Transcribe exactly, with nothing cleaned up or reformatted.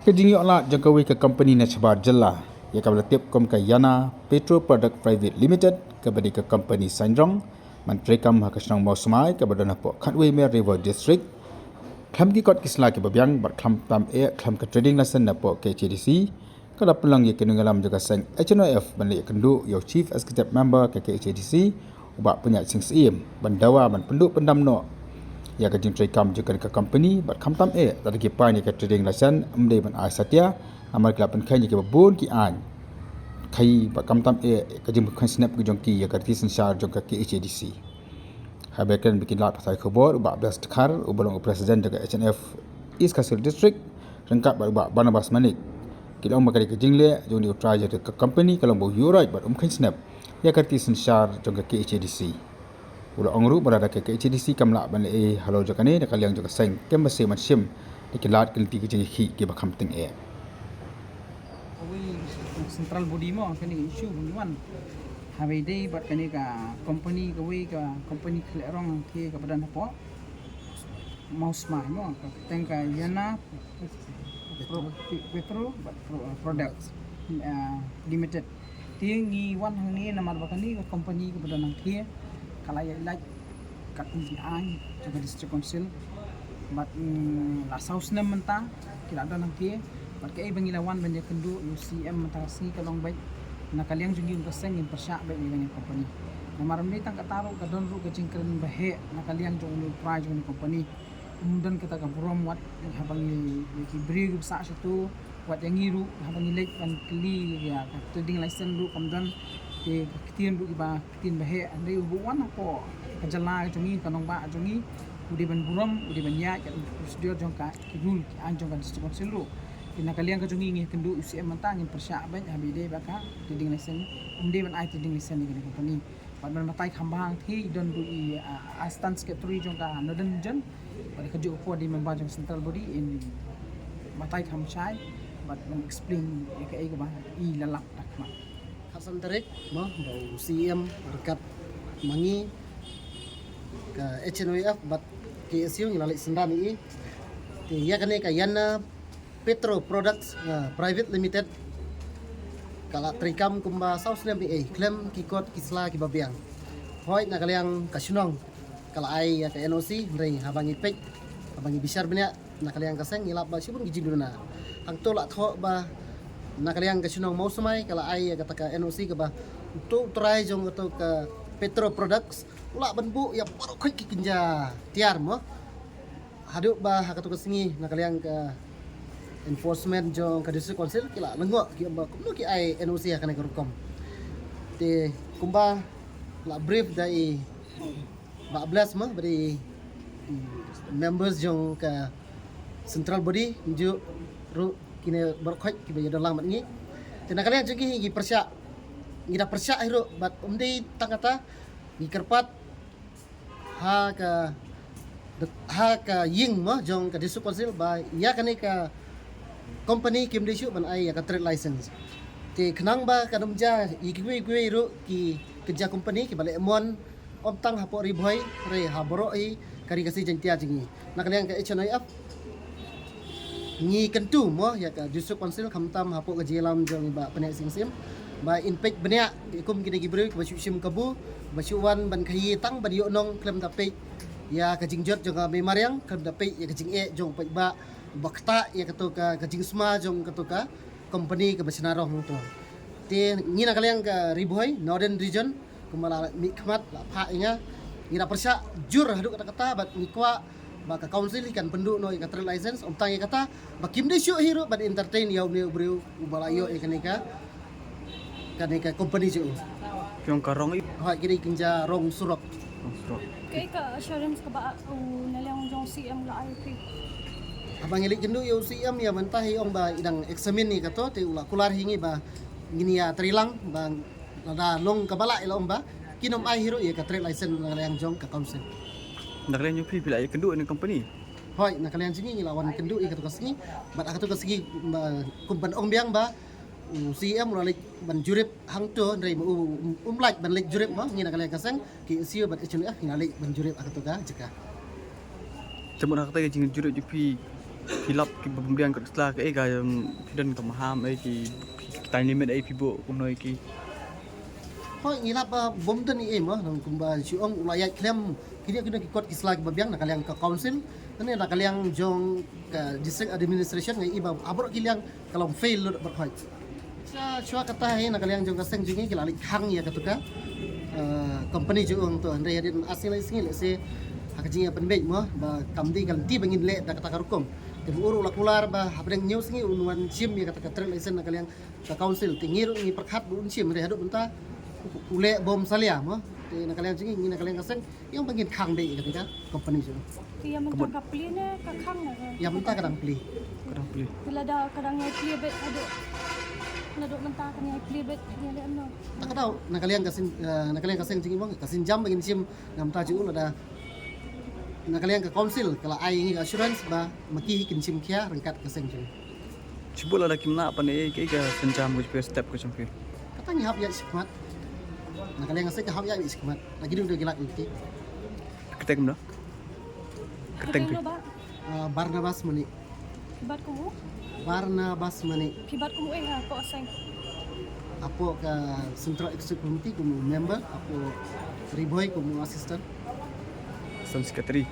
Ka jingïoh lad jong kawei ka company na shabar jylla, ïa kaba la tip kum ka Yana Petro Product Private Limited, kaba dei ka company saiñrong, ban treikam ha ka shnong Mawsmai, kaba don hapoh Khatwei Mer Ri Bhoi District, khlem ki kot ki sla kiba biang, bad khlem tam eh khlem ka trading license napoh K H A D C, ka la pynlong ïa ki nongïalam jong ka seng H N O F ban leit ïakynduh ïa u Chief Executive Member ka K H A D C, u Bah Pynïaid Sing Syiem, ban dawa ban pynduh pyndam noh ïa ka jingtreikam jong kane ka company, bad khamtam eh, lada ki pan ïa ka trading license, ym dei ban ai satia, namar ki la pynkheiñ ïa kiba bun ki aiñ. Kei bad khamtam eh, ka jingpynkheiñ snep ka jong ki ïa ka riti synshar jong ka K H A D C. Haba kren bad ki lad pathai khubor, u Bah Bless Dkhar, uba long u President jong ka H N F East Khasi Hills District, ryngkat bad u Bah Barnabas Manik, ki la ong ba kane ka jingleh jong une u trai jong ka company ka long ba u ïuhroit bad um kheiñ snep ïa ka riti synshar jong ka K H A D C. U la ong ruh ba lada ka K H A D C kam lah ban leh ei halor jong kane, na ka liang jong ka seng kam bha shuh ban shim da ki lad ki lynti ki jingïakhih kiba kham tyngeh. Kawei central body mo, kane ka issue ba ngi wan. Haba ïadei bad kane ka company, kawei ka company khleh rong hangthie kaba don hapoh Mawsmai mo, ka kyrteng ka Yana Pro-, Petro, Pro-, Products, ah, Limited. Te ngi wan hangne namar ba kane ka company kaba don hangthie ka la ïaid lait katkum ki aiñ jong ka District Council. Bad, mm, la saw snem mynta ki la don hangthie. Bad kaei ba ngi la wan ban ïakynduh ïa u C M mynta ka sngi ka long beit, na ka liang jong ngi kum ka seng ngin pyrshah beit ïa kane ka company. Namar ym dei tang katta ruh, ka don ruh ka jingkren ba heh na ka liang jong une u trai jong une u company. Ym don kata ka burom wat haba ngi, ïa ki briew kiba sah shato, wat ïa ngi ruh haba ngi leit ban kylli ïa ka trading license ruh kam don. Te ka ktien ruh kiba ktien ba heh, hynrei uba wan hapoh ka jylla jong ngi, ka nongbah jong ngi, u dei ban burom, u dei ban ïaid ka procedure jong ka, ki rule ki aiñ jong ka District Council ruh. Te na ka liang ka jong ngi, ngi ïakynduh ïa u C M mynta, ngin pyrshah beit haba ïadei bad ka trading license, ym dei ban ai trading license ïa kane ka company. Bad ban batai kham bha hangthie don ruh i, ah, Assistant Secretary jong ka Northern Region, bad kajuh ka por dei member jong ka central body, in batai kham shai bad ban explain ïa kaei kaba i la lap da khmat. Khatsan tarik mo, ba u C M ryngkat ma ngi, ka H N O F bad K S U ngi la leit synran ïa i. Te ïa kane ka Yana Petro Products, ah, Private Limited, ka la treikam kumba saw snem ïa i, khlem ki kot ki sla kiba biang. Hooid, na ka liang ka shnong ka la ai ïa ka N O C, hynrei haba ngi peit, haba ngi bishar bniah, na ka liang ka seng ngi lap ba shibun ki jingduna. Hangto la thoh ba na ka liang ka shnong Mawsmai ka la ai ïa kata ka N O C kaba uto u trai jong kato ka Petro Products u lah ban buh ïa baroh khoit ki kynja tiar mo. Haduh ba ha kato ka sngi na ka liang ka enforcement jong ka District Council ki la lyngngoh, ki ong ba kumno ki ai N O C ha kane ka rukom. Te kumba la brief da i Bah Bless mo, ba dei, mm, members jong ka central body, ngi ju ruh kine baroh khoit kiba ïadon lang bad ngi. Te na ka liang jong ngi, ngi pyrshah, ngi da pyrshah hi ruh, bad ym dei tang kata, ngi kyrpad ha ka, ha ka ïing mo jong ka District Council ba ïa kane ka company kim dei shuh ban ai ïa ka trade license. Te khnang ba kan ym jia ïa kiwei kiwei ruh ki kynja company kiba leh mon, ym tang hapoh Ri Bhoi, hynrei ha baroh hi ka Ri Khasi Jaiñtia jong ngi. Na ka liang ka H N I F, ngi kyntu mo ïa ka District Council khamtam hapoh ka jingïalam jong i Bah Pynïaid Sing Syiem ba in peit bniah ïa kum kine ki briew kiba shu shim kabu, ba shu wan ban khaïi tang ban ïoh nong, khlem da peit ïa ka jingjot jong ka mei mariang, khlem da peit ïa ka jingeh jong u paidbah ba ktah ïa kato ka, ka jingsma jong kato ka company kaba shna rong hangto. Te ngi na ka liang ka Ri Bhoi Northern Region, kumba la mih khmat la phah ïa nga, ngi da pyrshah jur haduh katta katta bad ngi kwah ba ka council hi kan pynduh noh ïa ka trade license, ym tang ïa kata, ba kim dei shuh hi ruh ban entertain ïa une u briew uba la ïoh ïa kane ka, kane ka company jong u. Ki ong ka rong i? Hooid, ki dei kynja rong surok. Rong surok. Kaei ka assurance kaba u na liang jong C M la ai phi? Haba ngi leit kynduh ïa u C M ïa mynta hi ong ba i dang examine ïa kato, te u la kular hi ngi ba ngin ïa trei lang ba lada long kaba lah, i la ong ba kin ym ai hi ruh ïa ka trade license na ka liang jong ka council. Na ka liang jong phi, phi la ïa kynduh ïa une u company? Hooid, na ka liang jong ngi ngi la wan kynduh ïa kato ka sngi, bad ha kato ka sngi, ba, kum ban ong biang ba u C M u la leit ban jurip hangto, hynrei ma u, um, um lait ban leit jurip mo, ngi na ka liang ka seng K S U bad H N I F ngi la leit ban jurip ha kato ka jaka. Te mut ha kata ka jingjurip jong phi, Phi lap ki bym biang kot ki sla, kaei ka, um, phi don ka maham, ei ki, ki time limit ei phi buh kumno ei ki? Hooid, ngi lap ba bym don ei ei mo, nang kumba shu ong u la ïaid khlem kine kine ki kot ki sla kiba biang na ka liang ka council, ne na ka liang jong ka district administration, ngi i ba ha baroh ki liang ka long fail lut baroh hooid. Shuwa kata hi na ka liang jong ka seng jong ngi ki la leit khang ïa katu ka, eh, company jong u to, hynrei hadien ar sngi lai sngi lehse ha ka jingïapynbeit mo ba kam dei ka lynti ba ngin leh da kata ka rukom. Te u ruh u la kular ba hapdeng hynñiew sngi un wan shim ïa kata ka trade license na ka liang ka council, te ngi ruh ngi pyrkhat ba un shim, hynrei haduh mynta u leh bym salia mo. Te na ka liang jong ngi, ngi na ka liang ka seng ïa ba ngin khang beit ïa kata ka company jong u. Te ïa mynta ka plie ne ka khang ne ka? Ïa mynta ka dang plie. Ka dang plie. Te lada ka dang ïai plie beit haduh, lada mynta ka dang ïai plie beit, ïa leh kumno? Ta ka daw na ka liang ka seng, eh, na ka liang ka seng jong ngi mo, ka sienjam ba ngin shim na mynta jong u, lada na ka liang ka council ka la ai ngi ka assurance ba ma ki kin shim khia ryngkat ka seng jong ngi. Shibun lada kim lah ban ei, kaei ka sienjam ka jong phi, step ka jong phi? Kata ngi hap ïaid shakhmat. Na ka liang ka seng ka hap ïaid shakhmat. Lada ki dang ki lak lynti. Kyrteng kumno? Kyrteng phi? Kyrteng no ba? Ah, Barnabas Manik. Phi bat kum u? Barnabas Manik. Phi bat kum u ei hapoh seng? Hapoh ka Central Executive Committee kum u member, hapoh Ri Bhoi kum u assistant. Assistant Secretary.